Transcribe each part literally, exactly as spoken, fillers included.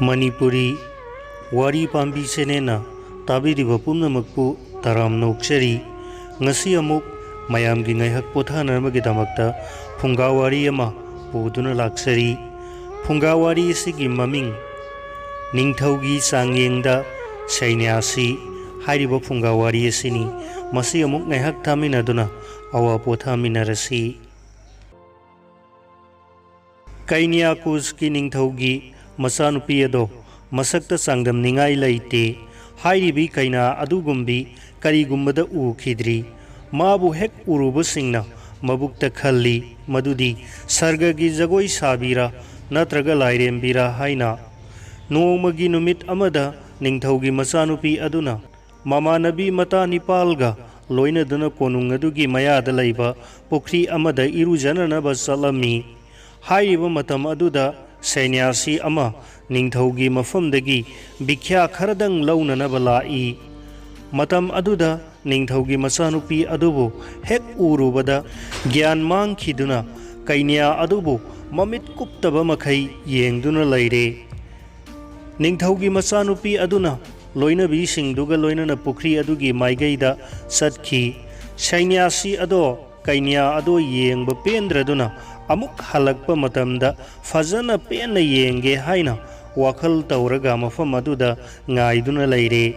ꯃꯅꯤꯄꯨꯔꯤ ꯋꯥꯔꯤ ꯄꯥꯝꯕꯤ ꯆꯦꯅꯦꯜꯅ ꯇꯥꯕꯤꯔꯤꯕ ꯄꯨꯝꯅꯃꯛꯄꯨ ꯇꯔꯥꯝꯅ ꯑꯣꯛꯆꯔꯤ꯫ ꯉꯁꯤ ꯑꯃꯨꯛ ꯃꯌꯥꯝꯒꯤ ꯉꯥꯏꯍꯥꯛ ꯄꯣꯊꯥꯅꯅꯕꯒꯤꯗꯃꯛꯇ ꯐꯨꯡꯒꯥ ꯋꯥꯔꯤ ꯑꯃ ꯄꯨꯗꯨꯅ ꯂꯥꯛꯆꯔꯤ꯫ ꯐꯨꯡꯒꯥ ꯋꯥꯔꯤ ꯑꯁꯤꯒꯤ ꯃꯃꯤꯡ ꯅꯤꯡꯊꯧꯒꯤ ꯆꯥꯡꯌꯦꯡꯗ ꯁꯩꯅ꯭ꯌꯥꯁꯤ ꯍꯥꯏꯔꯤꯕ ꯐꯨꯡꯒꯥ ꯋꯥꯔꯤ ꯑꯁꯤꯅꯤ꯫ ꯃꯁꯤ ꯑꯃꯨꯛ ꯉꯥꯏꯍꯥꯛ ꯇꯥꯃꯤꯟꯅꯗꯨꯅ ꯑꯋꯥ ꯄꯣꯊꯥꯃꯤꯟꯅꯔꯁꯤ꯫ ꯀꯩꯅ꯭ꯌꯥꯀꯨꯁꯀꯤ ꯅꯤꯡꯊꯧꯒꯤ ꯃꯆꯥꯅꯨꯄꯤ ꯑꯗꯣ ꯃꯁꯛꯇ ꯆꯥꯡꯗꯝꯅꯤꯡꯉꯥꯏ ꯂꯩꯇꯦ꯫ ꯍꯥꯏꯔꯤꯕꯤ ꯀꯩꯅꯥ ꯑꯗꯨꯒꯨꯝꯕꯤ ꯀꯔꯤꯒꯨꯝꯕꯗ ꯎꯈꯤꯗ꯭ꯔꯤ꯫ ꯃꯥꯕꯨ ꯍꯦꯛ ꯎꯔꯨꯕꯁꯤꯡꯅ ꯃꯕꯨꯛꯇ ꯈꯜꯂꯤ ꯃꯗꯨꯗꯤ ꯁꯔꯒꯒꯤ ꯖꯒꯣꯏ ꯁꯥꯕꯤꯔꯥ ꯅꯠꯇ꯭ꯔꯒ ꯂꯥꯏꯔꯦꯝꯕꯤꯔꯥ ꯍꯥꯏꯅ꯫ ꯅꯣꯡꯃꯒꯤ ꯅꯨꯃꯤꯠ ꯑꯃꯗ ꯅꯤꯡꯊꯧꯒꯤ ꯃꯆꯥꯅꯨꯄꯤ ꯑꯗꯨꯅ ꯃꯃꯥꯟꯅꯕꯤ ꯃꯇꯥ ꯅꯤꯄꯥꯜꯒ ꯂꯣꯏꯅꯗꯨꯅ ꯀꯣꯅꯨꯡ ꯑꯗꯨꯒꯤ ꯃꯌꯥꯗ ꯂꯩꯕ ꯄꯨꯈ꯭ꯔꯤ ꯑꯃꯗ ꯏꯔꯨꯖꯅꯅꯕ ꯆꯠꯂꯝꯃꯤ꯫ ꯍꯥꯏꯔꯤꯕ ꯃꯇꯝ ꯑꯗꯨꯗ ꯁꯩꯅ꯭ꯌꯥꯁꯤ ꯑꯃ ꯅꯤꯡꯊꯧꯒꯤ ꯃꯐꯝꯗꯒꯤ ꯚꯤꯈ꯭ꯌꯥ ꯈꯔꯗꯪ ꯂꯧꯅꯅꯕ ꯂꯥꯛꯏ꯫ ꯃꯇꯝ ꯑꯗꯨꯗ ꯅꯤꯡꯊꯧꯒꯤ ꯃꯆꯥꯅꯨꯄꯤ ꯑꯗꯨꯕꯨ ꯍꯦꯛ ꯎꯔꯨꯕꯗ ꯒ꯭ꯌꯥꯟ ꯃꯥꯡꯈꯤꯗꯨꯅ ꯀꯩꯅ꯭ꯌꯥ ꯑꯗꯨꯕꯨ ꯃꯃꯤꯠ ꯀꯨꯞꯇꯕ ꯃꯈꯩ ꯌꯦꯡꯗꯨꯅ ꯂꯩꯔꯦ꯫ ꯅꯤꯡꯊꯧꯒꯤ ꯃꯆꯥꯅꯨꯄꯤ ꯑꯗꯨꯅ ꯂꯣꯏꯅꯕꯤꯁꯤꯡꯗꯨꯒ ꯂꯣꯏꯅꯅ ꯄꯨꯈ꯭ꯔꯤ ꯑꯗꯨꯒꯤ ꯃꯥꯏꯀꯩꯗ ꯆꯠꯈꯤ꯫ ꯁꯩꯅ꯭ꯌꯥꯁꯤ ꯑꯗꯣ ꯀꯩꯅ꯭ꯌꯥ ꯑꯗꯣ ꯌꯦꯡꯕ ꯄꯦꯟꯗ꯭ꯔꯗꯨꯅ ꯑꯃꯨꯛ ꯍꯜꯂꯛꯄ ꯃꯇꯝꯗ ꯐꯖꯅ ꯄꯦꯟꯅ ꯌꯦꯡꯒꯦ ꯍꯥꯏꯅ ꯋꯥꯈꯜ ꯇꯧꯔꯒ ꯃꯐꯝ ꯑꯗꯨꯗ ꯉꯥꯏꯗꯨꯅ ꯂꯩꯔꯦ꯫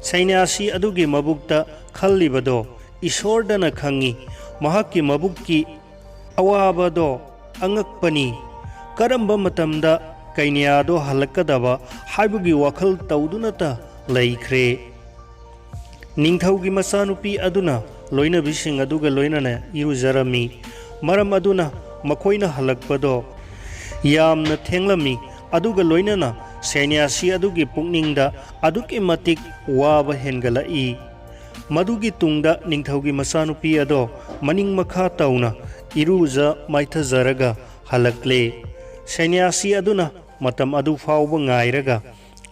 ꯁꯩꯅ꯭ꯌꯥꯁꯤ ꯑꯗꯨꯒꯤ ꯃꯕꯨꯛꯇ ꯈꯜꯂꯤꯕꯗꯣ ꯏꯁꯣꯔꯗꯅ ꯈꯪꯏ꯫ ꯃꯍꯥꯛꯀꯤ ꯃꯕꯨꯛꯀꯤ ꯑꯋꯥꯕꯗꯣ ꯑꯉꯛꯄꯅꯤ꯫ ꯀꯔꯝꯕ ꯃꯇꯝꯗ ꯀꯩꯅ꯭ꯌꯥꯗꯣ ꯍꯜꯂꯛꯀꯗꯕ ꯍꯥꯏꯕꯒꯤ ꯋꯥꯈꯜ ꯇꯧꯗꯨꯅꯇ ꯂꯩꯈ꯭ꯔꯦ꯫ ꯅꯤꯡꯊꯧꯒꯤ ꯃꯆꯥꯅꯨꯄꯤ ꯑꯗꯨꯅ ꯂꯣꯏꯅꯕꯤꯁꯤꯡ ꯑꯗꯨꯒ ꯂꯣꯏꯅꯅ ꯏꯔꯨꯖꯔꯝꯃꯤ꯫ ꯃꯔꯝ ꯑꯗꯨꯅ ꯃꯈꯣꯏꯅ ꯍꯜꯂꯛꯄꯗꯣ ꯌꯥꯝꯅ ꯊꯦꯡꯂꯝꯃꯤ꯫ ꯑꯗꯨꯒ ꯂꯣꯏꯅꯅ ꯁꯩꯅ꯭ꯌꯥꯁꯤ ꯑꯗꯨꯒꯤ ꯄꯨꯛꯅꯤꯡꯗ ꯑꯗꯨꯛꯀꯤ ꯃꯇꯤꯛ ꯋꯥꯕ ꯍꯦꯟꯒꯠꯂꯛꯏ꯫ ꯃꯗꯨꯒꯤ ꯇꯨꯡꯗ ꯅꯤꯡꯊꯧꯒꯤ ꯃꯆꯥꯅꯨꯄꯤ ꯑꯗꯣ ꯃꯅꯤꯡ ꯃꯈꯥ ꯇꯧꯅ ꯏꯔꯨꯖ ꯃꯥꯏꯊꯖꯔꯒ ꯍꯜꯂꯛꯂꯦ꯫ ꯁꯩꯅ꯭ꯌꯥꯁꯤ ꯑꯗꯨꯅ ꯃꯇꯝ ꯑꯗꯨ ꯐꯥꯎꯕ ꯉꯥꯏꯔꯒ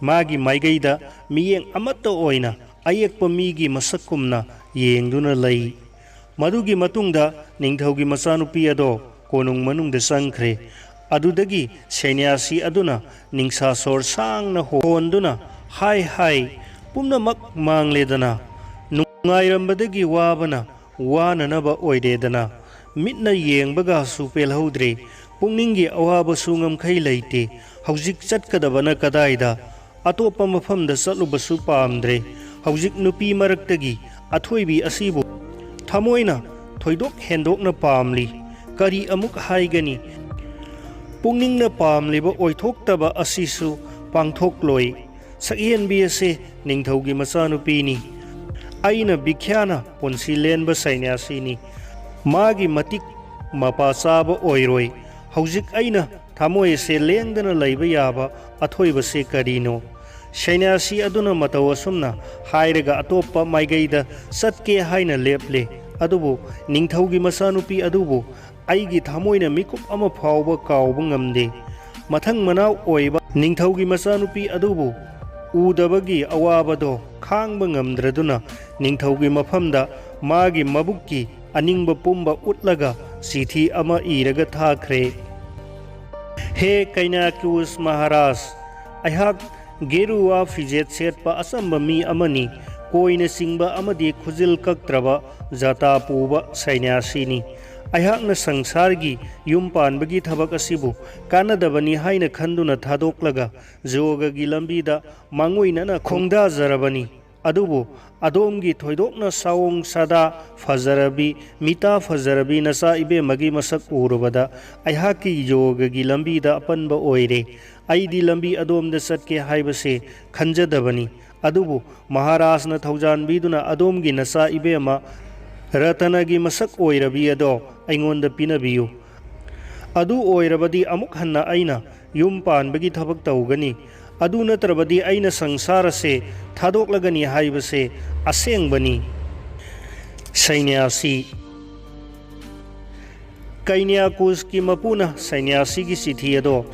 ꯃꯥꯒꯤ ꯃꯥꯏꯀꯩꯗ ꯃꯤꯠꯌꯦꯡ ꯑꯃꯠꯇ ꯑꯣꯏꯅ ꯑꯌꯦꯛꯄ ꯃꯤꯒꯤ ꯃꯁꯛꯀꯨꯝꯅ ꯌꯦꯡꯗꯨꯅ ꯂꯩ꯫ ꯃꯗꯨꯒꯤ ꯃꯇꯨꯡꯗ ꯅꯤꯡꯊꯧꯒꯤ ꯃꯆꯥꯅꯨꯄꯤ ꯑꯗꯣ ꯀꯣꯅꯨꯡ ꯃꯅꯨꯡꯗ ꯆꯪꯈ꯭ꯔꯦ꯫ ꯑꯗꯨꯗꯒꯤ ꯁꯩꯅ꯭ꯌꯥꯁꯤ ꯑꯗꯨꯅ ꯅꯤꯡꯁꯥ ꯁꯣꯔ ꯁꯥꯡꯅ ꯍꯣꯟꯗꯨꯅ, "ꯍꯥꯏ ꯍꯥꯏ, ꯄꯨꯝꯅꯃꯛ ꯃꯥꯡꯂꯦꯗꯅ, ꯅꯨꯡꯉꯥꯏꯔꯝꯕꯗꯒꯤ ꯋꯥꯕꯅ ꯋꯥꯅꯅꯕ ꯑꯣꯏꯔꯦꯗꯅ, ꯃꯤꯠꯅ ꯌꯦꯡꯕꯒꯁꯨ ꯄꯦꯜꯍꯧꯗ꯭ꯔꯦ, ꯄꯨꯛꯅꯤꯡꯒꯤ ꯑꯋꯥꯕꯁꯨ ꯉꯝꯈꯩ ꯂꯩꯇꯦ, ꯍꯧꯖꯤꯛ ꯆꯠꯀꯗꯕꯅ ꯀꯗꯥꯏꯗ? ꯑꯇꯣꯞꯄ ꯃꯐꯝꯗ ꯆꯠꯂꯨꯕꯁꯨ ꯄꯥꯝꯗ꯭ꯔꯦ꯫ ꯍꯧꯖꯤꯛ ꯅꯨꯄꯤ ꯃꯔꯛꯇꯒꯤ ꯑꯊꯣꯏꯕꯤ ꯑꯁꯤꯕꯨ ꯊꯃꯣꯏꯅ ꯊꯣꯏꯗꯣꯛ ꯍꯦꯟꯗꯣꯛꯅ ꯄꯥꯝꯂꯤ꯫ ꯀꯔꯤ ꯑꯃꯨꯛ ꯍꯥꯏꯒꯅꯤ? ꯄꯨꯛꯅꯤꯡꯅ ꯄꯥꯝꯂꯤꯕ ꯑꯣꯏꯊꯣꯛꯇꯕ ꯑꯁꯤꯁꯨ ꯄꯥꯡꯊꯣꯛꯂꯣꯏ꯫ ꯁꯛꯍꯦꯟꯕꯤ ꯑꯁꯤ ꯅꯤꯡꯊꯧꯒꯤ ꯃꯆꯥꯅꯨꯄꯤꯅꯤ꯫ ꯑꯩꯅ ꯕꯤꯈ꯭ꯌꯥꯅ ꯄꯨꯟꯁꯤ ꯂꯦꯟꯕ ꯁꯩꯅ꯭ꯌꯥꯁꯤꯅꯤ꯫ ꯃꯥꯒꯤ ꯃꯇꯤꯛ ꯃꯄꯥ ꯆꯥꯕ ꯑꯣꯏꯔꯣꯏ꯫ ꯍꯧꯖꯤꯛ ꯑꯩꯅ ꯊꯃꯣꯏ ꯑꯁꯦ ꯂꯦꯡꯗꯅ ꯂꯩꯕ ꯌꯥꯕ ꯑꯊꯣꯏꯕꯁꯦ ꯀꯔꯤꯅꯣ?" ꯁꯩꯅ꯭ꯌꯥꯁꯤ ꯑꯗꯨꯅ ꯃꯇꯧ ꯑꯁꯨꯝꯅ ꯍꯥꯏꯔꯒ ꯑꯇꯣꯞꯄ ꯃꯥꯏꯀꯩꯗ ꯆꯠꯀꯦ ꯍꯥꯏꯅ ꯂꯦꯞꯂꯦ꯫ ꯑꯗꯨꯕꯨ ꯅꯤꯡꯊꯧꯒꯤ ꯃꯆꯥꯅꯨꯄꯤ ꯑꯗꯨꯕꯨ ꯑꯩꯒꯤ ꯊꯃꯣꯏꯅ ꯃꯤꯀꯨꯞ ꯑꯃ ꯐꯥꯎꯕ ꯀꯥꯎꯕ ꯉꯝꯗꯦ꯫ ꯃꯊꯪ ꯃꯅꯥꯎ ꯑꯣꯏꯕ ꯅꯤꯡꯊꯧꯒꯤ ꯃꯆꯥꯅꯨꯄꯤ ꯑꯗꯨꯕꯨ ꯎꯗꯕꯒꯤ ꯑꯋꯥꯕꯗꯣ ꯈꯥꯡꯕ ꯉꯝꯗ꯭ꯔꯗꯨꯅ ꯅꯤꯡꯊꯧꯒꯤ ꯃꯐꯝꯗ ꯃꯥꯒꯤ ꯃꯕꯨꯛꯀꯤ ꯑꯅꯤꯡꯕ ꯄꯨꯝꯕ ꯎꯠꯂꯒ ꯆꯤꯊꯤ ꯑꯃ ꯏꯔꯒ ꯊꯥꯈ꯭ꯔꯦ꯫ "ꯍꯦ ꯀꯩꯅꯥꯀ꯭ꯌꯨꯁ ꯃꯍꯥꯔꯥꯖ, ꯑꯩꯍꯥꯛ ꯒꯦꯔꯨꯋꯥ ꯐꯤꯖꯦꯠ ꯁꯦꯠꯄ ꯑꯆꯝꯕ ꯃꯤ ꯑꯃꯅꯤ꯫ ꯀꯣꯏꯅ ꯆꯤꯡꯕ ꯑꯃꯗꯤ ꯈꯨꯖꯤꯜ ꯀꯛꯇ꯭ꯔꯕ ꯖꯇꯥ ꯄꯨꯕ ꯁꯩꯅ꯭ꯌꯥꯁꯤꯅꯤ꯫ ꯑꯩꯍꯥꯛꯅ ꯁꯪꯁꯥꯔꯒꯤ ꯌꯨꯝ ꯄꯥꯟꯕꯒꯤ ꯊꯕꯛ ꯑꯁꯤꯕꯨ ꯀꯥꯟꯅꯗꯕꯅꯤ ꯍꯥꯏꯅ ꯈꯟꯗꯨꯅ ꯊꯥꯗꯣꯛꯂꯒ ꯌꯣꯒꯒꯤ ꯂꯝꯕꯤꯗ ꯃꯥꯡꯑꯣꯏꯅꯅ ꯈꯣꯡꯗꯥꯖꯔꯕꯅꯤ꯫ ꯑꯗꯨꯕꯨ ꯑꯗꯣꯝꯒꯤ ꯊꯣꯏꯗꯣꯛꯅ ꯁꯥꯑꯣꯡ ꯁꯥꯗꯥ ꯐꯖꯔꯕꯤ, ꯃꯤꯇꯥ ꯐꯖꯔꯕꯤ ꯅꯆꯥ ꯏꯕꯦꯝꯃꯒꯤ ꯃꯁꯛ ꯎꯔꯨꯕꯗ ꯑꯩꯍꯥꯛꯀꯤ ꯌꯣꯒꯒꯤ ꯂꯝꯕꯤꯗ ꯑꯄꯟꯕ ꯑꯣꯏꯔꯦ꯫ ꯑꯩꯗꯤ ꯂꯝꯕꯤ ꯑꯗꯣꯝꯗ ꯆꯠꯀꯦ ꯍꯥꯏꯕꯁꯦ ꯈꯟꯖꯗꯕꯅꯤ꯫ ꯑꯗꯨꯕꯨ ꯃꯍꯥꯔꯥꯖꯅ ꯊꯧꯖꯥꯟꯕꯤꯗꯨꯅ ꯑꯗꯣꯝꯒꯤ ꯅꯆꯥ ꯏꯕꯦꯝꯃ ꯔꯇꯅꯒꯤ ꯃꯁꯛ ꯑꯣꯏꯔꯕꯤ ꯑꯗꯣ ꯑꯩꯉꯣꯟꯗ ꯄꯤꯅꯕꯤꯌꯨ꯫ ꯑꯗꯨ ꯑꯣꯏꯔꯕꯗꯤ ꯑꯃꯨꯛ ꯍꯟꯅ ꯑꯩꯅ ꯌꯨꯝ ꯄꯥꯟꯕꯒꯤ ꯊꯕꯛ ꯇꯧꯒꯅꯤ꯫ ꯑꯗꯨ ꯅꯠꯇ꯭ꯔꯕꯗꯤ ꯑꯩꯅ ꯁꯪꯁꯥꯔ ꯑꯁꯦ ꯊꯥꯗꯣꯛꯂꯒꯅꯤ ꯍꯥꯏꯕꯁꯦ ꯑꯁꯦꯡꯕꯅꯤ꯫" ꯁꯩꯅ꯭ꯌꯥꯁꯤ꯫ ꯀꯩꯅ꯭ꯌꯥꯀꯨꯁꯀꯤ ꯃꯄꯨꯅ ꯁꯩꯅ꯭ꯌꯥꯁꯤꯒꯤ ꯆꯤꯊꯤ ꯑꯗꯣ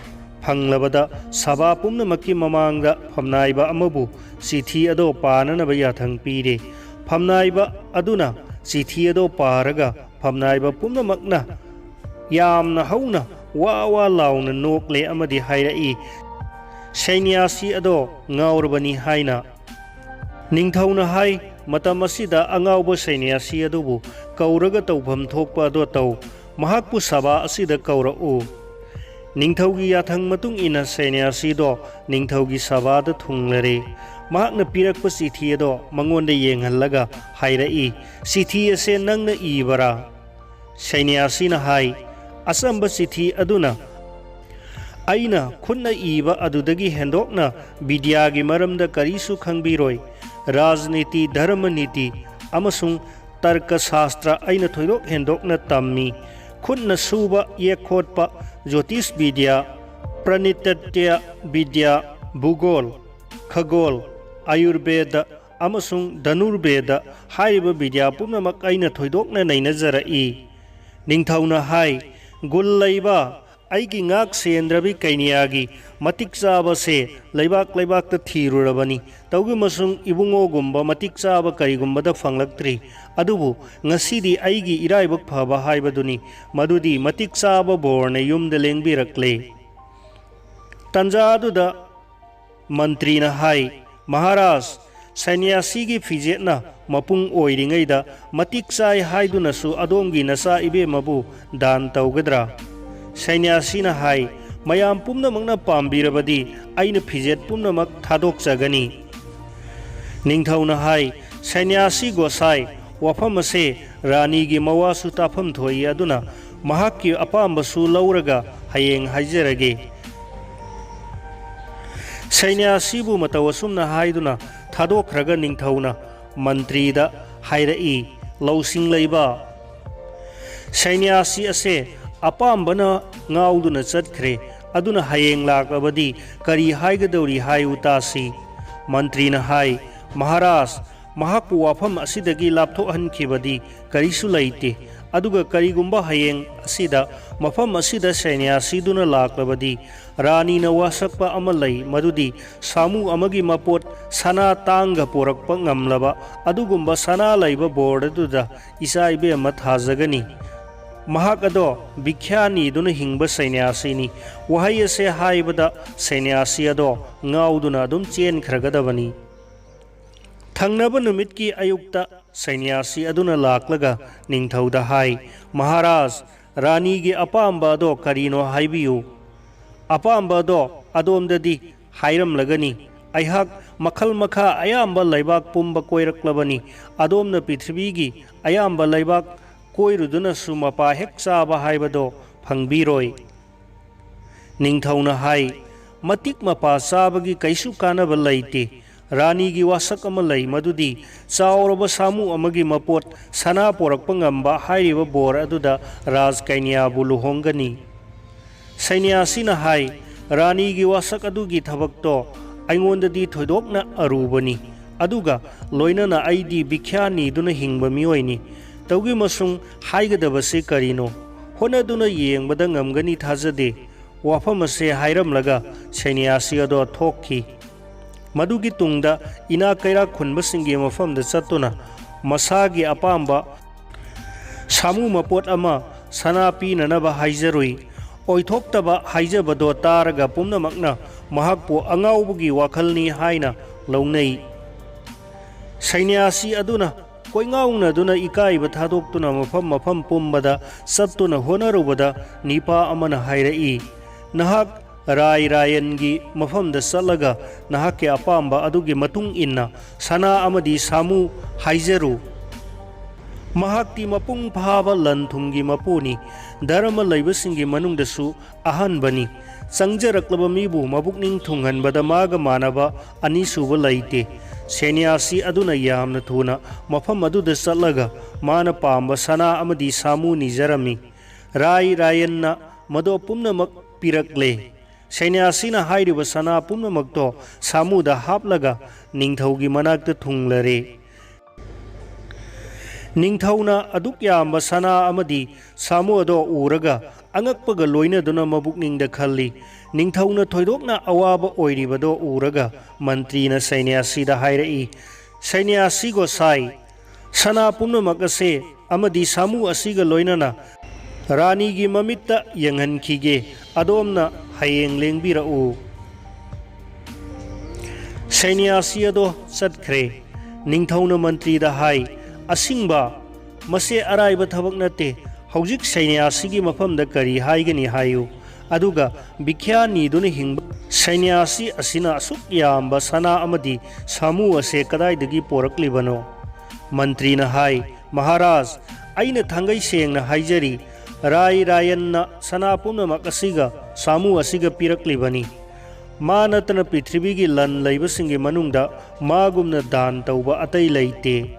ꯐꯪꯂꯕꯗ ꯁꯚꯥ ꯄꯨꯝꯅꯃꯛꯀꯤ ꯃꯃꯥꯡꯗ ꯐꯝꯅꯥꯏꯕ ꯑꯃꯕꯨ ꯆꯤꯊꯤ ꯑꯗꯣ ꯄꯥꯅꯅꯕ ꯌꯥꯊꯪ ꯄꯤꯔꯦ꯫ ꯐꯝꯅꯥꯏꯕ ꯑꯗꯨꯅ ꯆꯤꯊꯤ ꯑꯗꯣ ꯄꯥꯔꯒ ꯐꯝꯅꯥꯏꯕ ꯄꯨꯝꯅꯃꯛꯅ ꯌꯥꯝꯅ ꯍꯧꯅ ꯋꯥ ꯋꯥ ꯂꯥꯎꯅ ꯅꯣꯛꯂꯦ ꯑꯃꯗꯤ ꯍꯥꯏꯔꯛꯏ, "ꯁꯩꯅ꯭ꯌꯥꯁꯤ ꯑꯗꯣ ꯉꯥꯎꯔꯕꯅꯤ" ꯍꯥꯏꯅ꯫ ꯅꯤꯡꯊꯧꯅ ꯍꯥꯏ, "ꯃꯇꯝ ꯑꯁꯤꯗ ꯑꯉꯥꯎꯕ ꯁꯩꯅ꯭ꯌꯥꯁꯤ ꯑꯗꯨꯕꯨ ꯀꯧꯔꯒ ꯇꯧꯐꯝ ꯊꯣꯛꯄ ꯑꯗꯣ ꯇꯧ, ꯃꯍꯥꯛꯄꯨ ꯁꯚꯥ ꯑꯁꯤꯗ ꯀꯧꯔꯛꯎ"꯫ ꯅꯤꯡꯊꯧꯒꯤ ꯌꯥꯊꯪ ꯃꯇꯨꯡ ꯏꯟꯅ ꯁꯩꯅ꯭ꯌꯥꯁꯤꯗꯣ ꯅꯤꯡꯊꯧꯒꯤ ꯁꯚꯥꯗ ꯊꯨꯡꯂꯔꯦ꯫ ꯃꯍꯥꯛꯅ ꯄꯤꯔꯛꯄ ꯆꯤꯊꯤ ꯑꯗꯣ ꯃꯉꯣꯟꯗ ꯌꯦꯡꯍꯜꯂꯒ ꯍꯥꯏꯔꯛꯏ, "ꯆꯤꯊꯤ ꯑꯁꯦ ꯅꯪꯅ ꯏꯕꯔꯥ?" ꯁꯩꯅ꯭ꯌꯥꯁꯤꯅ ꯍꯥꯏ, "ꯑꯆꯝꯕ ꯆꯤꯊꯤ ꯑꯗꯨꯅ ꯑꯩꯅ ꯈꯨꯠꯅ ꯏꯕ ꯑꯗꯨꯗꯒꯤ ꯍꯦꯟꯗꯣꯛꯅ ꯕꯤꯗ꯭ꯌꯥꯒꯤ ꯃꯔꯝꯗ ꯀꯔꯤꯁꯨ ꯈꯪꯕꯤꯔꯣꯏ꯫ ꯔꯥꯖꯅꯤꯇꯤ, ꯙꯔꯃ ꯅꯤꯇꯤ ꯑꯃꯁꯨꯡ ꯇꯔꯀ ꯁꯥꯁꯇ꯭ꯔ ꯑꯩꯅ ꯊꯣꯏꯗꯣꯛ ꯍꯦꯟꯗꯣꯛꯅ ꯇꯝꯃꯤ꯫ ꯈꯨꯠꯅ ꯁꯨꯕ, ꯌꯦꯛꯈꯣꯠꯄ, ꯖꯣꯇꯤꯁ ꯕꯤꯗ꯭ꯌꯥ, ꯄ꯭ꯔꯅꯤꯇꯇ꯭ꯌ ꯕꯤꯗ꯭ꯌꯥ, ꯚꯨꯒꯣꯜ, ꯈꯒꯣꯜ, ꯑꯌꯨꯔꯕꯦꯗ ꯑꯃꯁꯨꯡ ꯙꯅꯨꯔꯕꯦꯗ ꯍꯥꯏꯔꯤꯕ ꯕꯤꯗ꯭ꯌꯥ ꯄꯨꯝꯅꯃꯛ ꯑꯩꯅ ꯊꯣꯏꯗꯣꯛꯅ ꯅꯩꯅꯖꯔꯛꯏ"꯫ ꯅꯤꯡꯊꯧꯅ ꯍꯥꯏ, "ꯒꯨꯟ ꯂꯩꯕ ꯑꯩꯒꯤ ꯉꯥꯛ ꯁꯦꯟꯗ꯭ꯔꯕꯤ ꯀꯩꯅ꯭ꯌꯥꯒꯤ ꯃꯇꯤꯛ ꯆꯥꯕꯁꯦ ꯂꯩꯕꯥꯛ ꯂꯩꯕꯥꯛꯇ ꯊꯤꯔꯨꯔꯕꯅꯤ꯫ ꯇꯧꯏꯒꯨꯝꯕꯁꯨꯡ ꯏꯕꯨꯡꯉꯣꯒꯨꯝꯕ ꯃꯇꯤꯛ ꯆꯥꯕ ꯀꯔꯤꯒꯨꯝꯕꯗ ꯐꯪꯂꯛꯇ꯭ꯔꯤ꯫ ꯑꯗꯨꯕꯨ ꯉꯁꯤꯗꯤ ꯑꯩꯒꯤ ꯏꯔꯥꯏꯕꯛ ꯐꯕ ꯍꯥꯏꯕꯗꯨꯅꯤ, ꯃꯗꯨꯗꯤ ꯃꯇꯤꯛ ꯆꯥꯕ ꯕꯣꯔꯅ ꯌꯨꯝꯗ ꯂꯦꯡꯕꯤꯔꯛꯂꯦ"꯫ ꯇꯟꯖꯥ ꯑꯗꯨꯗ ꯃꯟꯇ꯭ꯔꯤꯅ ꯍꯥꯏ, "ꯃꯍꯥꯔꯥꯖ, ꯁꯟꯌꯥꯁꯤꯒꯤ ꯐꯤꯖꯦꯠꯅ ꯃꯄꯨꯡ ꯑꯣꯏꯔꯤꯉꯩꯗ ꯃꯇꯤꯛ ꯆꯥꯏ ꯍꯥꯏꯗꯨꯅꯁꯨ ꯑꯗꯣꯝꯒꯤ ꯅꯆꯥ ꯏꯕꯦꯝꯃꯕꯨ ꯗꯥꯟ ꯇꯧꯒꯗ꯭ꯔꯥ?" ꯁꯟꯌꯥꯁꯤꯅ ꯍꯥꯏ, "ꯃꯌꯥꯝ ꯄꯨꯝꯅꯃꯛꯅ ꯄꯥꯝꯕꯤꯔꯕꯗꯤ ꯑꯩꯅ ꯐꯤꯖꯦꯠ ꯄꯨꯝꯅꯃꯛ ꯊꯥꯗꯣꯛꯆꯒꯅꯤ"꯫ ꯅꯤꯡꯊꯧꯅ ꯍꯥꯏ, "ꯁꯟꯌꯥꯁꯤ ꯒꯣꯁꯥꯏ, ꯋꯥꯐꯝ ꯑꯁꯦ ꯔꯥꯅꯤꯒꯤ ꯃꯋꯥꯁꯨ ꯇꯥꯐꯝ ꯊꯣꯛꯏ, ꯑꯗꯨꯅ ꯃꯍꯥꯛꯀꯤ ꯑꯄꯥꯝꯕꯁꯨ ꯂꯧꯔꯒ ꯍꯌꯦꯡ ꯍꯥꯏꯖꯔꯒꯦ"꯫ ꯁꯩꯅ꯭ꯌꯥꯁꯤꯕꯨ ꯃꯇꯧ ꯑꯁꯨꯝꯅ ꯍꯥꯏꯗꯨꯅ ꯊꯥꯗꯣꯛꯈ꯭ꯔꯒ ꯅꯤꯡꯊꯧꯅ ꯃꯟꯇ꯭ꯔꯤꯗ ꯍꯥꯏꯔꯛꯏ, "ꯂꯧꯁꯤꯡ ꯂꯩꯕ ꯁꯩꯅ꯭ꯌꯥꯁꯤ ꯑꯁꯦ ꯑꯄꯥꯝꯕꯅ ꯉꯥꯎꯗꯨꯅ ꯆꯠꯈ꯭ꯔꯦ, ꯑꯗꯨꯅ ꯍꯌꯦꯡ ꯂꯥꯛꯂꯕꯗꯤ ꯀꯔꯤ ꯍꯥꯏꯒꯗꯧꯔꯤ ꯍꯥꯏꯌꯨ ꯇꯥꯁꯤ"꯫ ꯃꯟꯇ꯭ꯔꯤꯅ ꯍꯥꯏ, "ꯃꯍꯥꯔꯥꯖ, ꯃꯍꯥꯛꯄꯨ ꯋꯥꯐꯝ ꯑꯁꯤꯗꯒꯤ ꯂꯥꯞꯊꯣꯛꯍꯟꯈꯤꯕꯗꯤ ꯀꯔꯤꯁꯨ ꯂꯩꯇꯦ꯫ ꯑꯗꯨꯒ ꯀꯔꯤꯒꯨꯝꯕ ꯍꯌꯦꯡ ꯑꯁꯤꯗ ꯃꯐꯝ ꯑꯁꯤꯗ ꯁꯩꯅ꯭ꯌꯥꯁꯤꯗꯨꯅ ꯂꯥꯛꯂꯕꯗꯤ, ꯔꯥꯅꯤꯅ ꯋꯥꯁꯛꯄ ꯑꯃ ꯂꯩ, ꯃꯗꯨꯗꯤ ꯁꯥꯃꯨ ꯑꯃꯒꯤ ꯃꯄꯣꯠ ꯁꯅꯥ ꯇꯥꯡꯒ ꯄꯣꯔꯛꯄ ꯉꯝꯂꯕ ꯑꯗꯨꯒꯨꯝꯕ ꯁꯅꯥ ꯂꯩꯕ ꯕꯣꯔꯗ ꯑꯗꯨꯗ ꯏꯆꯥ ꯏꯕꯦꯝꯃ ꯊꯥꯖꯒꯅꯤ"꯫ ꯃꯍꯥꯛ ꯑꯗꯣ ꯚꯤꯈ꯭ꯌꯥ ꯅꯤꯗꯨꯅ ꯍꯤꯡꯕ ꯁꯩꯅ꯭ꯌꯥꯁꯤꯅꯤ꯫ ꯋꯥꯍꯩ ꯑꯁꯦ ꯍꯥꯏꯕꯗ ꯁꯩꯅ꯭ꯌꯥꯁꯤ ꯑꯗꯣ ꯉꯥꯎꯗꯨꯅ ꯑꯗꯨꯝ ꯆꯦꯟꯈ꯭ꯔꯒꯗꯕꯅꯤ꯫ ꯊꯪꯅꯕ ꯅꯨꯃꯤꯠꯀꯤ ꯑꯌꯨꯛꯇ ꯁꯩꯅ꯭ꯌꯥꯁꯤ ꯑꯗꯨꯅ ꯂꯥꯛꯂꯒ ꯅꯤꯡꯊꯧꯗ ꯍꯥꯏ, "ꯃꯍꯥꯔꯥꯖ, ꯔꯥꯅꯤꯒꯤ ꯑꯄꯥꯝꯕ ꯑꯗꯣ ꯀꯔꯤꯅꯣ ꯍꯥꯏꯕꯤꯌꯨ꯫ ꯑꯄꯥꯝꯕ ꯑꯗꯣ ꯑꯗꯣꯝꯗꯗꯤ ꯍꯥꯏꯔꯝꯂꯒꯅꯤ꯫ ꯑꯩꯍꯥꯛ ꯃꯈꯜ ꯃꯈꯥ ꯑꯌꯥꯝꯕ ꯂꯩꯕꯥꯛ ꯄꯨꯝꯕ ꯀꯣꯏꯔꯛꯂꯕꯅꯤ꯫ ꯑꯗꯣꯝꯅ ꯄ꯭ꯔꯤꯊꯤꯕꯤꯒꯤ ꯑꯌꯥꯝꯕ ꯂꯩꯕꯥꯛ ꯀꯣꯏꯔꯨꯗꯨꯅꯁꯨ ꯃꯄꯥ ꯍꯦꯛ ꯆꯥꯕ ꯍꯥꯏꯕꯗꯣ ꯐꯪꯕꯤꯔꯣꯏ"꯫ ꯅꯤꯡꯊꯧꯅ ꯍꯥꯏ, "ꯃꯇꯤꯛ ꯃꯄꯥ ꯆꯥꯕꯒꯤ ꯀꯩꯁꯨ ꯀꯥꯟꯅꯕ ꯂꯩꯇꯦ꯫ ꯔꯥꯅꯤꯒꯤ ꯋꯥꯁꯛ ꯑꯃ ꯂꯩ, ꯃꯗꯨꯗꯤ ꯆꯥꯎꯔꯕ ꯁꯥꯃꯨ ꯑꯃꯒꯤ ꯃꯄꯣꯠ ꯁꯅꯥ ꯄꯣꯔꯛꯄ ꯉꯝꯕ ꯍꯥꯏꯔꯤꯕ ꯕꯣꯔ ꯑꯗꯨꯗ ꯔꯥꯖ ꯀꯩꯅ꯭ꯌꯥꯕꯨ ꯂꯨꯍꯣꯡꯒꯅꯤ"꯫ ꯁꯩꯅ꯭ꯌꯥꯁꯤꯅ ꯍꯥꯏ, "ꯔꯥꯅꯤꯒꯤ ꯋꯥꯁꯛ ꯑꯗꯨꯒꯤ ꯊꯕꯛꯇꯣ ꯑꯩꯉꯣꯟꯗꯗꯤ ꯊꯣꯏꯗꯣꯛꯅ ꯑꯔꯨꯕꯅꯤ, ꯑꯗꯨꯒ ꯂꯣꯏꯅꯅ ꯑꯩꯗꯤ ꯚꯤꯈ꯭ꯌꯥ ꯅꯤꯗꯨꯅ ꯍꯤꯡꯕ ꯃꯤꯑꯣꯏꯅꯤ꯫ ꯇꯧꯒꯤꯃꯁꯨꯡ ꯍꯥꯏꯒꯗꯕꯁꯤ ꯀꯔꯤꯅꯣ? ꯍꯣꯠꯅꯗꯨꯅ ꯌꯦꯡꯕꯗ ꯉꯝꯒꯅꯤ ꯊꯥꯖꯗꯦ"꯫ ꯋꯥꯐꯝ ꯑꯁꯦ ꯍꯥꯏꯔꯝꯂꯒ ꯁꯩꯅ꯭ꯌꯥꯁꯤ ꯑꯗꯣ ꯊꯣꯛꯈꯤ꯫ ꯃꯗꯨꯒꯤ ꯇꯨꯡꯗ ꯏꯅꯥꯛ ꯀꯩꯔꯥꯛ ꯈꯨꯟꯕꯁꯤꯡꯒꯤ ꯃꯐꯝꯗ ꯆꯠꯇꯨꯅ ꯃꯁꯥꯒꯤ ꯑꯄꯥꯝꯕ ꯁꯥꯃꯨ ꯃꯄꯣꯠ ꯑꯃ ꯁꯅꯥ ꯄꯤꯅꯅꯕ ꯍꯥꯏꯖꯔꯨꯏ꯫ ꯑꯣꯏꯊꯣꯛꯇꯕ ꯍꯥꯏꯖꯕꯗꯣ ꯇꯥꯔꯒ ꯄꯨꯝꯅꯃꯛꯅ ꯃꯍꯥꯛꯄꯨ ꯑꯉꯥꯎꯕꯒꯤ ꯋꯥꯈꯜꯅꯤ ꯍꯥꯏꯅ ꯂꯧꯅꯩ꯫ ꯁꯩꯅ꯭ꯌꯥꯁꯤ ꯑꯗꯨꯅ ꯀꯣꯏꯉꯥꯎꯅꯗꯨꯅ ꯏꯀꯥꯏꯕ ꯊꯥꯗꯣꯛꯇꯨꯅ ꯃꯐꯝ ꯃꯐꯝ ꯄꯨꯝꯕꯗ ꯆꯠꯇꯨꯅ ꯍꯣꯠꯅꯔꯨꯕꯗ ꯅꯤꯄꯥ ꯑꯃꯅ ꯍꯥꯏꯔꯛꯏ, "ꯅꯍꯥꯛ ꯔꯥꯏ ꯔꯥꯌꯟꯒꯤ ꯃꯐꯝꯗ ꯆꯠꯂꯒ ꯅꯍꯥꯛꯀꯤ ꯑꯄꯥꯝꯕ ꯑꯗꯨꯒꯤ ꯃꯇꯨꯡ ꯏꯟꯅ ꯁꯅꯥ ꯑꯃꯗꯤ ꯁꯥꯃꯨ ꯍꯥꯏꯖꯔꯨ꯫ ꯃꯍꯥꯛꯇꯤ ꯃꯄꯨꯡ ꯐꯥꯕ ꯂꯟ ꯊꯨꯝꯒꯤ ꯃꯄꯨꯅꯤ, ꯙꯔꯃ ꯂꯩꯕꯁꯤꯡꯒꯤ ꯃꯅꯨꯡꯗꯁꯨ ꯑꯍꯥꯟꯕꯅꯤ꯫ ꯆꯪꯖꯔꯛꯂꯕ ꯃꯤꯕꯨ ꯃꯕꯨꯛꯅꯤꯡ ꯊꯨꯡꯍꯟꯕꯗ ꯃꯥꯒ ꯃꯥꯟꯅꯕ ꯑꯅꯤꯁꯨꯕ ꯂꯩꯇꯦ"꯫ ꯁꯦꯅ꯭ꯌꯥꯁꯤ ꯑꯗꯨꯅ ꯌꯥꯝꯅ ꯊꯨꯅ ꯃꯐꯝ ꯑꯗꯨꯗ ꯆꯠꯂꯒ ꯃꯥꯅ ꯄꯥꯝꯕ ꯁꯅꯥ ꯑꯃꯗꯤ ꯁꯥꯃꯨ ꯅꯤꯖꯔꯝꯃꯤ꯫ ꯔꯥꯏ ꯔꯥꯌꯟꯅ ꯃꯗꯣ ꯄꯨꯝꯅꯃꯛ ꯄꯤꯔꯛꯂꯦ꯫ ꯁꯦꯅ꯭ꯌꯥꯁꯤꯅ ꯍꯥꯏꯔꯤꯕ ꯁꯅꯥ ꯄꯨꯝꯅꯃꯛꯇꯣ ꯁꯥꯃꯨꯗ ꯍꯥꯞꯂꯒ ꯅꯤꯡꯊꯧꯒꯤ ꯃꯅꯥꯛꯇ ꯊꯨꯡꯂꯔꯦ꯫ ꯅꯤꯡꯊꯧꯅ ꯑꯗꯨꯛ ꯌꯥꯝꯕ ꯁꯅꯥ ꯑꯃꯗꯤ ꯁꯥꯃꯨ ꯑꯗꯣ ꯎꯔꯒ ꯑꯉꯛꯄꯒ ꯂꯣꯏꯅꯗꯨꯅ ꯃꯕꯨꯛꯅꯤꯡꯗ ꯈꯜꯂꯤ꯫ ꯅꯤꯡꯊꯧꯅ ꯊꯣꯏꯗꯣꯛꯅ ꯑꯋꯥꯕ ꯑꯣꯏꯔꯤꯕꯗꯣ ꯎꯔꯒ ꯃꯟꯇ꯭ꯔꯤꯅ ꯁꯩꯅ꯭ꯌꯥꯁꯤꯗ ꯍꯥꯏꯔꯛꯏ, "ꯁꯩꯅ꯭ꯌꯥꯁꯤ ꯒꯣꯁꯥꯏ, ꯁꯅꯥ ꯄꯨꯝꯅꯃꯛ ꯑꯁꯦ ꯑꯃꯗꯤ ꯁꯥꯃꯨ ꯑꯁꯤꯒ ꯂꯣꯏꯅꯅ ꯔꯥꯅꯤꯒꯤ ꯃꯃꯤꯠꯇ ꯌꯦꯡꯍꯟꯈꯤꯒꯦ, ꯑꯗꯣꯝꯅ ꯍꯌꯦꯡ ꯂꯦꯡꯕꯤꯔꯛꯎ꯫ ꯁꯩꯅ꯭ꯌꯥꯁꯤ ꯑꯗꯣ ꯆꯠꯈ꯭ꯔꯦ꯫ ꯅꯤꯡꯊꯧꯅ ꯃꯟꯇ꯭ꯔꯤꯗ ꯍꯥꯏ, "ꯑꯁꯤꯡꯕ, ꯃꯁꯤ ꯑꯔꯥꯏꯕ ꯊꯕꯛ ꯅꯠꯇꯦ꯫ ꯍꯧꯖꯤꯛ ꯁꯩꯅ꯭ꯌꯥꯁꯤꯒꯤ ꯃꯐꯝꯗ ꯀꯔꯤ ꯍꯥꯏꯒꯅꯤ ꯍꯥꯏꯌꯨ꯫ ꯑꯗꯨꯒ ꯚꯤꯈ꯭ꯌꯥ ꯅꯤꯗꯨꯅ ꯍꯤꯡꯕ ꯁꯩꯅ꯭ꯌꯥꯁꯤ ꯑꯁꯤꯅ ꯑꯁꯨꯛ ꯌꯥꯝꯕ ꯁꯅꯥ ꯑꯃꯗꯤ ꯁꯥꯃꯨ ꯑꯁꯦ ꯀꯗꯥꯏꯗꯒꯤ ꯄꯣꯔꯛꯂꯤꯕꯅꯣ?" ꯃꯟꯇ꯭ꯔꯤꯅ ꯍꯥꯏ, "ꯃꯍꯥꯔꯥꯖ, ꯑꯩꯅ ꯊꯥꯡꯒꯩ ꯁꯦꯡꯅ ꯍꯥꯏꯖꯔꯤ, ꯔꯥꯏ ꯔꯥꯌꯟꯅ ꯁꯅꯥ ꯄꯨꯝꯅꯃꯛ ꯑꯁꯤꯒ ꯁꯥꯃꯨ ꯑꯁꯤꯒ ꯄꯤꯔꯛꯂꯤꯕꯅꯤ꯫ ꯃꯥ ꯅꯠꯇꯅ ꯄ꯭ꯔꯤꯊꯤꯕꯤꯒꯤ ꯂꯟ ꯂꯩꯕꯁꯤꯡꯒꯤ ꯃꯅꯨꯡꯗ ꯃꯥꯒꯨꯝꯅ ꯗꯥꯟ ꯇꯧꯕ ꯑꯇꯩ ꯂꯩꯇꯦ꯫"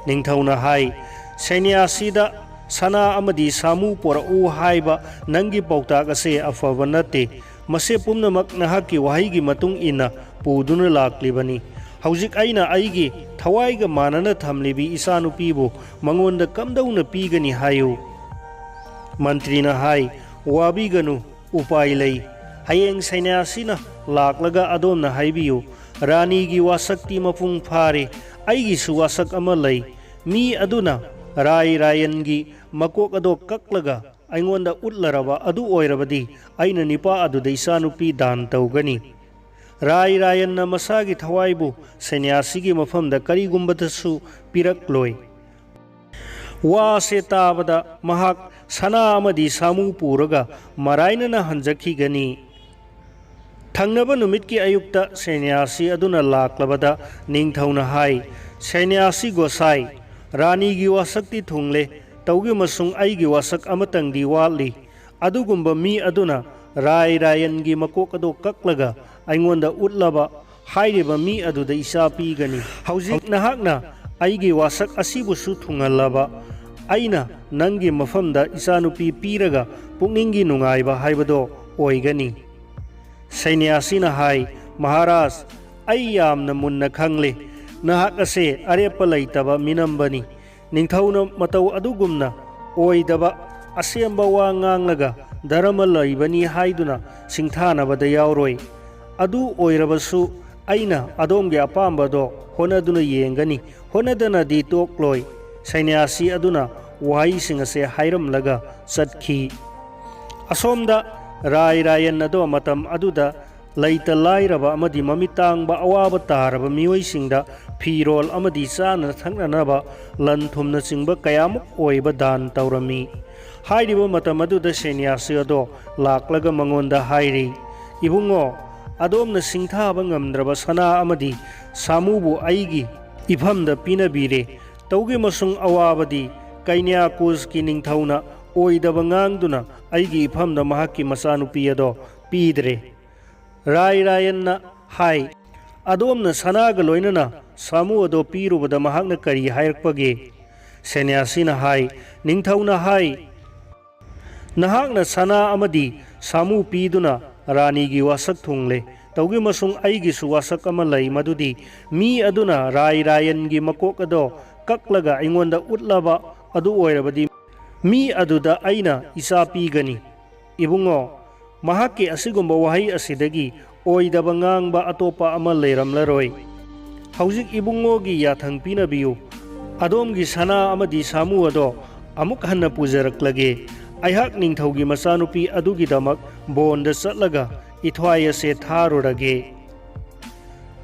ꯅꯤꯡꯊꯧꯅ ꯍꯥꯏ, "ꯁꯩꯅ꯭ꯌꯥꯁꯤꯗ ꯁꯅꯥ ꯑꯃꯗꯤ ꯁꯥꯃꯨ ꯄꯣꯔꯛꯎ ꯍꯥꯏꯕ ꯅꯪꯒꯤ ꯄꯥꯎꯇꯥꯛ ꯑꯁꯦ ꯑꯐꯕ ꯅꯠꯇꯦ꯫ ꯃꯁꯤ ꯄꯨꯝꯅꯃꯛ ꯅꯍꯥꯛꯀꯤ ꯋꯥꯍꯩꯒꯤ ꯃꯇꯨꯡ ꯏꯟꯅ ꯄꯨꯗꯨꯅ ꯂꯥꯛꯂꯤꯕꯅꯤ꯫ ꯍꯧꯖꯤꯛ ꯑꯩꯅ ꯑꯩꯒꯤ ꯊꯋꯥꯏꯒ ꯃꯥꯟꯅꯅ ꯊꯝꯂꯤꯕꯤ ꯏꯆꯥꯅꯨꯄꯤꯕꯨ ꯃꯉꯣꯟꯗ ꯀꯝꯗꯧꯅ ꯄꯤꯒꯅꯤ ꯍꯥꯏꯌꯨ?" ꯃꯟꯇ꯭ꯔꯤꯅ ꯍꯥꯏ, "ꯋꯥꯕꯤꯒꯅꯨ, ꯎꯄꯥꯏ ꯂꯩ꯫ ꯍꯌꯦꯡ ꯁꯩꯅ꯭ꯌꯥꯁꯤꯅ ꯂꯥꯛꯂꯒ ꯑꯗꯣꯝꯅ ꯍꯥꯏꯕꯤꯌꯨ, 'ꯔꯥꯅꯤꯒꯤ ꯋꯥꯁꯛꯇꯤ ꯃꯄꯨꯡ ꯐꯥꯔꯦ, ꯑꯩꯒꯤꯁꯨ ꯋꯥꯁꯛ ꯑꯃ ꯂꯩ꯫ ꯃꯤ ꯑꯗꯨꯅ ꯔꯥꯏ ꯔꯥꯌꯟꯒꯤ ꯃꯀꯣꯛ ꯑꯗꯣ ꯀꯛꯂꯒ ꯑꯩꯉꯣꯟꯗ ꯎꯠꯂꯔꯕ ꯑꯗꯨ ꯑꯣꯏꯔꯕꯗꯤ ꯑꯩꯅ ꯅꯤꯄꯥ ꯑꯗꯨꯗ ꯏꯆꯥꯅꯨꯄꯤ ꯗꯥꯟ ꯇꯧꯒꯅꯤ꯫ ꯔꯥꯏ ꯔꯥꯌꯟꯅ ꯃꯁꯥꯒꯤ ꯊꯋꯥꯏꯕꯨ ꯁꯩꯅ꯭ꯌꯥꯁꯤꯒꯤ ꯃꯐꯝꯗ ꯀꯔꯤꯒꯨꯝꯕꯗꯁꯨ ꯄꯤꯔꯛꯂꯣꯏ꯫'" ꯋꯥꯁꯦ ꯇꯥꯕꯗ ꯃꯍꯥꯛ ꯁꯅꯥ ꯑꯃꯗꯤ ꯁꯥꯃꯨ ꯄꯨꯔꯒ ꯃꯔꯥꯏꯅꯅ ꯍꯟꯖꯈꯤꯒꯅꯤ꯫ ꯊꯪꯅꯕ ꯅꯨꯃꯤꯠꯀꯤ ꯑꯌꯨꯛꯇ ꯁꯩꯅ꯭ꯌꯥꯁꯤ ꯑꯗꯨꯅ ꯂꯥꯛꯂꯕꯗ ꯅꯤꯡꯊꯧꯅ ꯍꯥꯏ, "ꯁꯩꯅ꯭ꯌꯥꯁꯤ ꯒꯣꯁꯥꯏ, ꯔꯥꯅꯤꯒꯤ ꯋꯥꯁꯛꯇꯤ ꯊꯨꯡꯂꯦ, ꯇꯧꯒꯤꯃꯁꯨꯡ ꯑꯩꯒꯤ ꯋꯥꯁꯛ ꯑꯃꯇꯪꯗꯤ ꯋꯥꯠꯂꯤ꯫ ꯑꯗꯨꯒꯨꯝꯕ ꯃꯤ ꯑꯗꯨꯅ ꯔꯥꯏ ꯔꯥꯌꯟꯒꯤ ꯃꯀꯣꯛ ꯑꯗꯨ ꯀꯛꯂꯒ ꯑꯩꯉꯣꯟꯗ ꯎꯠꯂꯕ ꯍꯥꯏꯔꯤꯕ ꯃꯤ ꯑꯗꯨꯗ ꯏꯆꯥ ꯄꯤꯒꯅꯤ꯫ ꯍꯧꯖꯤꯛ ꯅꯍꯥꯛꯅ ꯑꯩꯒꯤ ꯋꯥꯁꯛ ꯑꯁꯤꯕꯨꯁꯨ ꯊꯨꯡꯍꯜꯂꯕ, ꯑꯩꯅ ꯅꯪꯒꯤ ꯃꯐꯝꯗ ꯏꯆꯥꯅꯨꯄꯤ ꯄꯤꯔꯒ ꯄꯨꯛꯅꯤꯡꯒꯤ ꯅꯨꯡꯉꯥꯏꯕ ꯍꯥꯏꯕꯗꯣ ꯑꯣꯏꯒꯅꯤ꯫" ꯁꯩꯅ꯭ꯌꯥꯁꯤꯅ ꯍꯥꯏ, "ꯃꯍꯥꯔꯥꯖ, ꯑꯩ ꯌꯥꯝꯅ ꯃꯨꯟꯅ ꯈꯪꯂꯦ꯫ ꯅꯍꯥꯛ ꯑꯁꯦ ꯑꯔꯦꯞꯄ ꯂꯩꯇꯕ ꯃꯤꯅꯝꯕꯅꯤ꯫ ꯅꯤꯡꯊꯧꯅ ꯃꯇꯧ ꯑꯗꯨꯒꯨꯝꯅ ꯑꯣꯏꯗꯕ ꯑꯁꯦꯝꯕ ꯋꯥ ꯉꯥꯡꯂꯒ ꯙꯔꯃ ꯂꯩꯕꯅꯤ ꯍꯥꯏꯗꯨꯅ ꯁꯤꯡꯊꯥꯅꯕꯗ ꯌꯥꯎꯔꯣꯏ꯫ ꯑꯗꯨ ꯑꯣꯏꯔꯕꯁꯨ ꯑꯩꯅ ꯑꯗꯣꯝꯒꯤ ꯑꯄꯥꯝꯕꯗꯣ ꯍꯣꯠꯅꯗꯨꯅ ꯌꯦꯡꯒꯅꯤ, ꯍꯣꯠꯅꯗꯅꯗꯤ ꯇꯣꯛꯂꯣꯏ꯫" ꯁꯩꯅ꯭ꯌꯥꯁꯤ ꯑꯗꯨꯅ ꯋꯥꯍꯩꯁꯤꯡ ꯑꯁꯦ ꯍꯥꯏꯔꯝꯂꯒ ꯆꯠꯈꯤ꯫ ꯑꯁꯣꯝꯗ ꯔꯥꯏ ꯔꯥꯌꯟ ꯑꯗꯣ ꯃꯇꯝ ꯑꯗꯨꯗ ꯂꯩꯇ ꯂꯥꯏꯔꯕ ꯑꯃꯗꯤ ꯃꯃꯤꯠ ꯇꯥꯡꯕ ꯑꯋꯥꯕ ꯇꯥꯔꯕ ꯃꯤꯑꯣꯏꯁꯤꯡꯗ ꯐꯤꯔꯣꯜ ꯑꯃꯗꯤ ꯆꯥꯅ ꯊꯛꯅꯅꯕ ꯂꯟ ꯊꯨꯝꯅꯆꯤꯡꯕ ꯀꯌꯥꯃꯨꯛ ꯑꯣꯏꯕ ꯗꯥꯟ ꯇꯧꯔꯝꯃꯤ꯫ ꯍꯥꯏꯔꯤꯕ ꯃꯇꯝ ꯑꯗꯨꯗ ꯁꯦꯅꯤꯌꯥꯁꯤ ꯑꯗꯣ ꯂꯥꯛꯂꯒ ꯃꯉꯣꯟꯗ ꯍꯥꯏꯔꯤ, "ꯏꯕꯨꯡꯉꯣ, ꯑꯗꯣꯝꯅ ꯁꯤꯡꯊꯥꯕ ꯉꯝꯗ꯭ꯔꯕ ꯁꯅꯥ ꯑꯃꯗꯤ ꯁꯥꯃꯨꯕꯨ ꯑꯩꯒꯤ ꯏꯐꯝꯗ ꯄꯤꯅꯕꯤꯔꯦ꯫ ꯇꯧꯒꯤꯃꯁꯨꯡ ꯑꯋꯥꯕꯗꯤ ꯀꯩꯅ꯭ꯌꯥꯀꯨꯁꯀꯤ ꯅꯤꯡꯊꯧꯅ ꯑꯣꯏꯗꯕ ꯉꯥꯡꯗꯨꯅ ꯑꯩꯒꯤ ꯏꯐꯝꯗ ꯃꯍꯥꯛꯀꯤ ꯃꯆꯥꯅꯨꯄꯤ ꯑꯗꯣ ꯄꯤꯗ꯭ꯔꯦ꯫" ꯔꯥꯏ ꯔꯥꯌꯟꯅ ꯍꯥꯏ, "ꯑꯗꯣꯝꯅ ꯁꯅꯥꯒ ꯂꯣꯏꯅꯅ ꯁꯥꯃꯨ ꯑꯗꯣ ꯄꯤꯔꯨꯕꯗ ꯃꯍꯥꯛꯅ ꯀꯔꯤ ꯍꯥꯏꯔꯛꯄꯒꯦ?" ꯁꯦꯅ꯭ꯌꯥꯁꯤꯅ ꯍꯥꯏ, "ꯅꯤꯡꯊꯧꯅ ꯍꯥꯏ, ꯅꯍꯥꯛꯅ ꯁꯅꯥ ꯑꯃꯗꯤ ꯁꯥꯃꯨ ꯄꯤꯗꯨꯅ ꯔꯥꯅꯤꯒꯤ ꯋꯥꯁꯛ ꯊꯨꯡꯂꯦ꯫ ꯇꯧꯒꯤꯃꯁꯨꯡ ꯑꯩꯒꯤꯁꯨ ꯋꯥꯁꯛ ꯑꯃ ꯂꯩ, ꯃꯗꯨꯗꯤ ꯃꯤ ꯑꯗꯨꯅ ꯔꯥꯏ ꯔꯥꯌꯟꯒꯤ ꯃꯀꯣꯛ ꯑꯗꯣ ꯀꯛꯂꯒ ꯑꯩꯉꯣꯟꯗ ꯎꯠꯂꯕ ꯑꯗꯨ ꯑꯣꯏꯔꯕꯗꯤ ꯃꯤ ꯑꯗꯨꯗ ꯑꯩꯅ ꯏꯆꯥ ꯄꯤꯒꯅꯤ꯫" ꯏꯕꯨꯡꯉꯣ, ꯃꯍꯥꯛꯀꯤ ꯑꯁꯤꯒꯨꯝꯕ ꯋꯥꯍꯩ ꯑꯁꯤꯗꯒꯤ ꯑꯣꯏꯗꯕ ꯉꯥꯡꯕ ꯑꯇꯣꯞꯄ ꯑꯃ ꯂꯩꯔꯝꯂꯔꯣꯏ꯫ ꯍꯧꯖꯤꯛ ꯏꯕꯨꯡꯉꯣꯒꯤ ꯌꯥꯊꯪ ꯄꯤꯅꯕꯤꯌꯨ꯫ ꯑꯗꯣꯝꯒꯤ ꯁꯅꯥ ꯑꯃꯗꯤ ꯁꯥꯃꯨ ꯑꯗꯣ ꯑꯃꯨꯛ ꯍꯟꯅ ꯄꯨꯖꯔꯛꯂꯒꯦ꯫ ꯑꯩꯍꯥꯛ ꯅꯤꯡꯊꯧꯒꯤ ꯃꯆꯥꯅꯨꯄꯤ ꯑꯗꯨꯒꯤꯗꯃꯛ ꯕꯣꯟꯗ ꯆꯠꯂꯒ ꯏꯊ꯭ꯋꯥꯏ ꯑꯁꯦ ꯊꯥꯔꯨꯔꯒꯦ꯫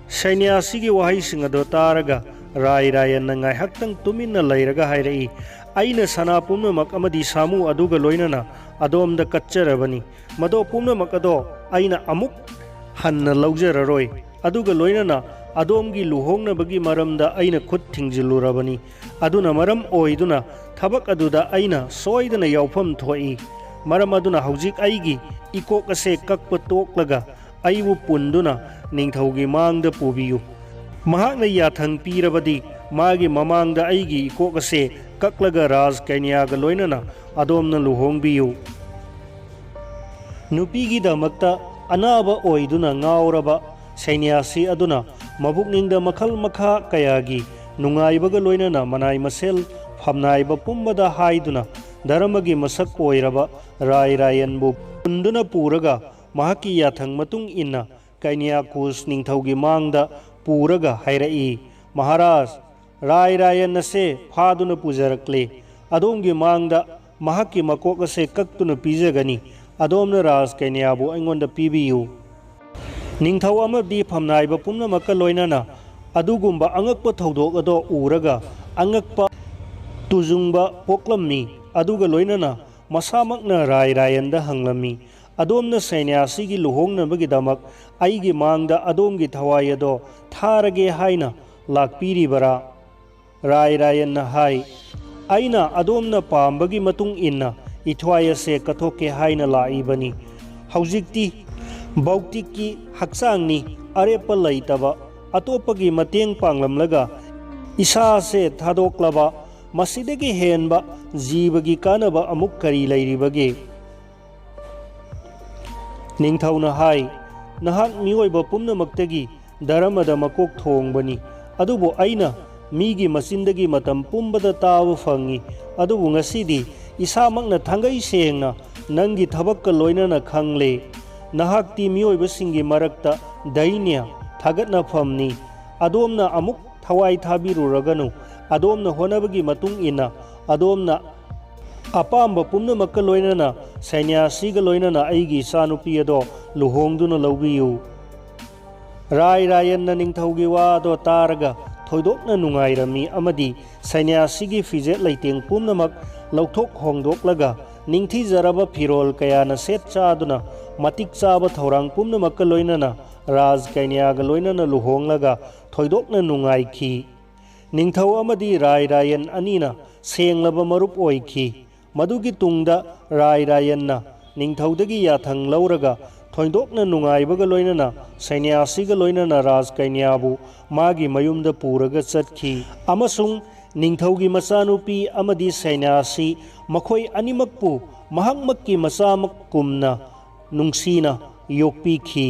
ꯁꯩꯅ꯭ꯌꯥꯁꯤꯒꯤ ꯋꯥꯍꯩꯁꯤꯡ ꯑꯗꯣ ꯇꯥꯔꯒ ꯔꯥꯏ ꯔꯥꯌꯟꯅ ꯉꯥꯏꯍꯥꯛꯇꯪ ꯇꯨꯃꯤꯟꯅ ꯂꯩꯔꯒ ꯍꯥꯏꯔꯛꯏ, "ꯑꯩꯅ ꯁꯅꯥ ꯄꯨꯝꯅꯃꯛ ꯑꯃꯗꯤ ꯁꯥꯃꯨ ꯑꯗꯨꯒ ꯂꯣꯏꯅꯅ ꯑꯗꯣꯝꯗ ꯀꯠꯆꯔꯕꯅꯤ꯫ ꯃꯗꯣ ꯄꯨꯝꯅꯃꯛ ꯑꯗꯣ ꯑꯩꯅ ꯑꯃꯨꯛ ꯍꯟꯅ ꯂꯧꯖꯔꯔꯣꯏ꯫ ꯑꯗꯨꯒ ꯂꯣꯏꯅꯅ ꯑꯗꯣꯝꯒꯤ ꯂꯨꯍꯣꯡꯅꯕꯒꯤ ꯃꯔꯝꯗ ꯑꯩꯅ ꯈꯨꯠ ꯊꯤꯡꯖꯤꯜꯂꯨꯔꯕꯅꯤ꯫ ꯑꯗꯨꯅ ꯃꯔꯝ ꯑꯣꯏꯗꯨꯅ ꯊꯕꯛ ꯑꯗꯨꯗ ꯑꯩꯅ ꯁꯣꯏꯗꯅ ꯌꯥꯎꯐꯝ ꯊꯣꯛꯏ꯫ ꯃꯔꯝ ꯑꯗꯨꯅ ꯍꯧꯖꯤꯛ ꯑꯩꯒꯤ ꯏꯀꯣꯛ ꯑꯁꯦ ꯀꯛꯄ ꯇꯣꯛꯂꯒ ꯑꯩꯕꯨ ꯄꯨꯟꯗꯨꯅ ꯅꯤꯡꯊꯧꯒꯤ ꯃꯥꯡꯗ ꯄꯨꯕꯤꯌꯨ꯫ ꯃꯍꯥꯛꯅ ꯌꯥꯊꯪ ꯄꯤꯔꯕꯗꯤ ꯃꯥꯒꯤ ꯃꯃꯥꯡꯗ ꯑꯩꯒꯤ ꯏꯀꯣꯛ ꯑꯁꯦ ꯀꯛꯂꯒ ꯔꯥꯖ ꯀꯩꯅ꯭ꯌꯥꯒ ꯂꯣꯏꯅꯅ ꯑꯗꯣꯝꯅ ꯂꯨꯍꯣꯡꯕꯤꯌꯨ꯫" ꯅꯨꯄꯤꯒꯤꯗꯃꯛꯇ ꯑꯅꯥꯕ ꯑꯣꯏꯗꯨꯅ ꯉꯥꯎꯔꯕ ꯁꯩꯅ꯭ꯌꯥꯁꯤ ꯑꯗꯨꯅ ꯃꯕꯨꯛꯅꯤꯡꯗ ꯃꯈꯜ ꯃꯈꯥ ꯀꯌꯥꯒꯤ ꯅꯨꯡꯉꯥꯏꯕꯒ ꯂꯣꯏꯅꯅ ꯃꯅꯥꯏ ꯃꯁꯦꯜ ꯐꯝꯅꯥꯏꯕ ꯄꯨꯝꯕꯗ ꯍꯥꯏꯗꯨꯅ ꯙꯔꯃꯒꯤ ꯃꯁꯛ ꯑꯣꯏꯔꯕ ꯔꯥꯏ ꯔꯥꯌꯟꯕꯨ ꯄꯨꯟꯗꯨꯅ ꯄꯨꯔꯒ ꯃꯍꯥꯛꯀꯤ ꯌꯥꯊꯪ ꯃꯇꯨꯡ ꯏꯟꯅ ꯀꯩꯅ꯭ꯌꯥꯀꯨꯁ ꯅꯤꯡꯊꯧꯒꯤ ꯃꯥꯡꯗ ꯄꯨꯔꯒ ꯍꯥꯏꯔꯛꯏ, "ꯃꯍꯥꯔꯥꯖ, ꯔꯥꯏ ꯔꯥꯌꯟ ꯑꯁꯦ ꯐꯥꯗꯨꯅ ꯄꯨꯖꯔꯛꯂꯦ꯫ ꯑꯗꯣꯝꯒꯤ ꯃꯥꯡꯗ ꯃꯍꯥꯛꯀꯤ ꯃꯀꯣꯛ ꯑꯁꯦ ꯀꯛꯇꯨꯅ ꯄꯤꯖꯒꯅꯤ꯫ ꯑꯗꯣꯝꯅ ꯔꯥꯖꯀꯩꯅ꯭ꯌꯥꯕꯨ ꯑꯩꯉꯣꯟꯗ ꯄꯤꯕꯤꯌꯨ꯫ ꯅꯤꯡꯊꯧ ꯑꯃꯗꯤ ꯐꯝꯅꯥꯏꯕ ꯄꯨꯝꯅꯃꯛꯀ ꯂꯣꯏꯅꯅ ꯑꯗꯨꯒꯨꯝꯕ ꯑꯉꯛꯄ ꯊꯧꯗꯣꯛ ꯑꯗꯣ ꯎꯔꯒ ꯑꯉꯛꯄ ꯇꯨꯖꯨꯡꯕ ꯄꯣꯛꯂꯝꯃꯤ꯫ ꯑꯗꯨꯒ ꯂꯣꯏꯅꯅ ꯃꯁꯥꯃꯛꯅ ꯔꯥꯏ ꯔꯥꯌꯟꯗ ꯍꯪꯂꯝꯃꯤ, "ꯑꯗꯣꯝꯅ ꯁꯩꯅ꯭ꯌꯥꯁꯤꯒꯤ ꯂꯨꯍꯣꯡꯅꯕꯒꯤꯗꯃꯛ ꯑꯩꯒꯤ ꯃꯥꯡꯗ ꯑꯗꯣꯝꯒꯤ ꯊꯋꯥꯏ ꯑꯗꯣ ꯊꯥꯔꯒꯦ ꯍꯥꯏꯅ ꯂꯥꯛꯄꯤꯔꯤꯕꯔꯥ?" ꯔꯥꯏ ꯔꯥꯌꯟꯅ ꯍꯥꯏ, "ꯑꯩꯅ ꯑꯗꯣꯝꯅ ꯄꯥꯝꯕꯒꯤ ꯃꯇꯨꯡ ꯏꯟꯅ ꯏꯊ꯭ꯋꯥꯏ ꯑꯁꯦ ꯀꯠꯊꯣꯛꯀꯦ ꯍꯥꯏꯅ ꯂꯥꯛꯏꯕꯅꯤ꯫ ꯍꯧꯖꯤꯛꯇꯤ ꯚꯧꯇꯤꯛꯀꯤ ꯍꯛꯆꯥꯡꯅꯤ, ꯑꯔꯦꯞꯄ ꯂꯩꯇꯕ ꯑꯇꯣꯞꯄꯒꯤ ꯃꯇꯦꯡ ꯄꯥꯡꯂꯝꯂꯒ ꯏꯁꯥꯁꯦ ꯊꯥꯗꯣꯛꯂꯕ ꯃꯁꯤꯗꯒꯤ ꯍꯦꯟꯕ ꯖꯤꯕꯒꯤ ꯀꯥꯟꯅꯕ ꯑꯃꯨꯛ ꯀꯔꯤ ꯂꯩꯔꯤꯕꯒꯦ?" ꯅꯤꯡꯊꯧꯅ ꯍꯥꯏ, "ꯅꯍꯥꯛ ꯃꯤꯑꯣꯏꯕ ꯄꯨꯝꯅꯃꯛꯇꯒꯤ ꯙꯔꯃꯗ ꯃꯀꯣꯛ ꯊꯣꯡꯕꯅꯤ, ꯑꯗꯨꯕꯨ ꯑꯩꯅ ꯃꯤꯒꯤ ꯃꯆꯤꯟꯗꯒꯤ ꯃꯇꯝ ꯄꯨꯝꯕꯗ ꯇꯥꯕ ꯐꯪꯏ꯫ ꯑꯗꯨꯕꯨ ꯉꯁꯤꯗꯤ ꯏꯁꯥꯃꯛꯅ ꯊꯥꯡꯒꯩ ꯁꯦꯡꯅ ꯅꯪꯒꯤ ꯊꯕꯛꯀ ꯂꯣꯏꯅꯅ ꯈꯪꯂꯦ꯫ ꯅꯍꯥꯛꯇꯤ ꯃꯤꯑꯣꯏꯕꯁꯤꯡꯒꯤ ꯃꯔꯛꯇ ꯗꯩꯅ꯭ꯌ, ꯊꯥꯒꯠꯅꯐꯝꯅꯤ꯫ ꯑꯗꯣꯝꯅ ꯑꯃꯨꯛ ꯊꯋꯥꯏ ꯊꯥꯕꯤꯔꯨꯔꯒꯅꯨ꯫ ꯑꯗꯣꯝꯅ ꯍꯣꯠꯅꯕꯒꯤ ꯃꯇꯨꯡ ꯏꯟꯅ ꯑꯗꯣꯝꯅ ꯑꯄꯥꯝꯕ ꯄꯨꯝꯅꯃꯛꯀ ꯂꯣꯏꯅꯅ ꯁꯩꯅ꯭ꯌꯥꯁꯤꯒ ꯂꯣꯏꯅꯅ ꯑꯩꯒꯤ ꯏꯆꯥꯅꯨꯄꯤ ꯑꯗꯣ ꯂꯨꯍꯣꯡꯗꯨꯅ ꯂꯧꯕꯤꯌꯨ꯫" ꯔꯥꯏ ꯔꯥꯌꯟꯅ ꯅꯤꯡꯊꯧꯒꯤ ꯋꯥ ꯑꯗꯣ ꯇꯥꯔꯒ ꯊꯣꯏꯗꯣꯛꯅ ꯅꯨꯡꯉꯥꯏꯔꯝꯃꯤ ꯑꯃꯗꯤ ꯁꯩꯅ꯭ꯌꯥꯁꯤꯒꯤ ꯐꯤꯖꯦꯠ ꯂꯩꯇꯦꯡ ꯄꯨꯝꯅꯃꯛ ꯂꯧꯊꯣꯛ ꯍꯣꯡꯗꯣꯛꯂꯒ ꯅꯤꯡꯊꯤꯖꯔꯕ ꯐꯤꯔꯣꯜ ꯀꯌꯥꯅ ꯁꯦꯠ ꯆꯥꯗꯨꯅ ꯃꯇꯤꯛ ꯆꯥꯕ ꯊꯧꯔꯥꯡ ꯄꯨꯝꯅꯃꯛꯀ ꯂꯣꯏꯅꯅ ꯔꯥꯖ ꯀꯩꯅ꯭ꯌꯥꯒ ꯂꯣꯏꯅꯅ ꯂꯨꯍꯣꯡꯂꯒ ꯊꯣꯏꯗꯣꯛꯅ ꯅꯨꯡꯉꯥꯏꯈꯤ꯫ ꯅꯤꯡꯊꯧ ꯑꯃꯗꯤ ꯔꯥꯏ ꯔꯥꯌꯟ ꯑꯅꯤꯅ ꯁꯦꯡꯂꯕ ꯃꯔꯨꯞ ꯑꯣꯏꯈꯤ꯫ ꯃꯗꯨꯒꯤ ꯇꯨꯡꯗ ꯔꯥꯏ ꯔꯥꯌꯟꯅ ꯅꯤꯡꯊꯧꯗꯒꯤ ꯌꯥꯊꯪ ꯂꯧꯔꯒ ꯊꯣꯏꯗꯣꯛꯅ ꯅꯨꯡꯉꯥꯏꯕꯒ ꯂꯣꯏꯅꯅ ꯁꯩꯅ꯭ꯌꯥꯁꯤꯒ ꯂꯣꯏꯅꯅ ꯔꯥꯖ ꯀꯩꯅ꯭ꯌꯥꯕꯨ ꯃꯥꯒꯤ ꯃꯌꯨꯝꯗ ꯄꯨꯔꯒ ꯆꯠꯈꯤ꯫ ꯑꯃꯁꯨꯡ ꯅꯤꯡꯊꯧꯒꯤ ꯃꯆꯥꯅꯨꯄꯤ ꯑꯃꯗꯤ ꯁꯩꯅ꯭ꯌꯥꯁꯤ ꯃꯈꯣꯏ ꯑꯅꯤꯃꯛꯄꯨ ꯃꯍꯥꯛꯃꯛꯀꯤ ꯃꯆꯥꯃꯛ ꯀꯨꯝꯅ ꯅꯨꯡꯁꯤꯅ ꯌꯣꯛꯄꯤꯈꯤ꯫